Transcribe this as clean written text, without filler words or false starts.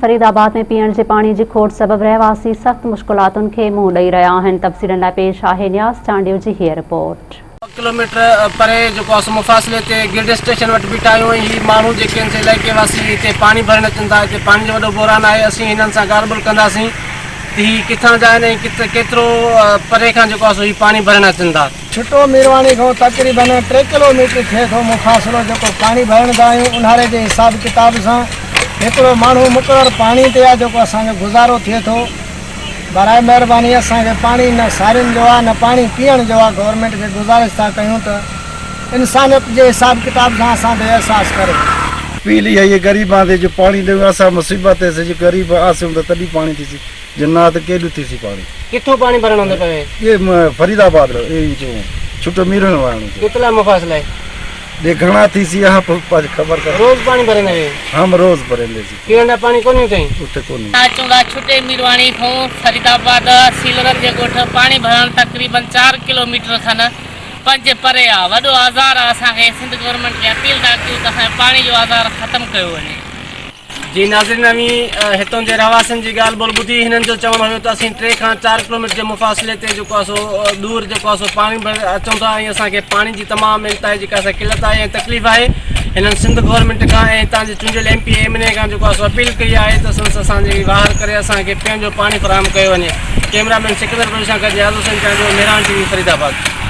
فريد آباد ۾ پيئڻ جي پاڻي جي کوٽ سبب رهواسي سخت مشڪلاتن کي منهن ڏئي رهيا آهن، تفصيلن لاء پيش آهي نياز چانڊيو جي هيء رپورٽ. ڪلوميٽر پري جيڪو آهي سو مفاصلي تي گرڊ اسٽيشن وٽ بيٺا آهيون ۽ هي ماڻهو جيڪي آهن سي علائقي واسي هتي پاڻي ڀرڻ اچن ٿا هتي پاڻي جو وڏو بحران آهي اسين هنن سان ڳالهه ٻولهه ڪنداسين ته هي ڪٿان جا آهن ۽ ڪيترو پري کان جيڪو آهي سو هي پاڻي ڀرڻ اچن ٿا. ڇٽو ميرواڻي کان تقريبن ٽي ڪلو ميٽر ٿئي ٿو مفاصلو جيڪو پاڻي ڀرڻ ٿا آهيون اونهاري جي حساب ڪتاب سان هڪڙو ماڻهو مقرر پاڻي تي آهي جيڪو اسان جو گذارو ٿئي ٿو براء مهرباني اسان کي پاڻي نه سارين جو آهي نه پاڻي پيئڻ جو آهي گورنمينٽ کي گذارش ٿا ڪيون ته انسانيت جي حساب ڪتاب سان اسان تي احساس ڪري. اپيل اها ئي غريبان تي جو پاڻي ڏيون اسان مصيبت تي سي جو غريب آسيون ته تڏهن پاڻي ٿيسي. جي نه ته ڪيڏو ٿيسي پاڻي. ڪٿون پاڻي ڀرڻ آندو پوي. اي فريد آباد رو اي جو ڇٽو ميرڻ واڻو جو. ڪيتلا مفاصله اي. ڏي گهڻا ٿيسي اها پاج خبر ڪر. روز پاڻي ڀريندا وي. هم روز ڀريندي سي. پيئڻ لاء پاڻي ڪونهي اتي. اتي ڪونهي. اچون ٿا ڇٽي ميرواڻي کان فريد آباد سيلرن جي ڳوٺ پاڻي ڀرڻ تقريبن چار ڪلو ميٽر کن پنج پري آ وڏو آزار آ اسان کي سنڌ گورنمينٽ کي اپيل ٿا ڪيون ته اسان جو پاڻي جو آزار ختم ڪيو وڃي. جي ناظرين اوهين هتون جي رهواسين جي ڳالهه ٻولهه ٻڌي هنن جو چوڻ هيو ته اسين ٽي کان چار ڪلوميٽر جي مفاصلي تي جيڪو آهي سو ڏور جيڪو آهي سو پاڻي ڀري اچون ٿا ۽ اسان کي پاڻي جي تمام انتهائي جيڪا سا قلت آهي ۽ تڪليف آهي هنن سنڌ گورنمينٽ کان ۽ هتان جي چونڊيل ايم پي ايم اين اي کان جيڪو آهي سو اپيل ڪئي آهي ته سندس اسان جي واهر ڪري اسان کي پيئڻ جو پاڻي فراهم ڪيو وڃي ڪئميرا مين سڪندر بلوچ سان گڏ نياز حسين چانڊيو مهراڻ ٽي وي فريد آباد.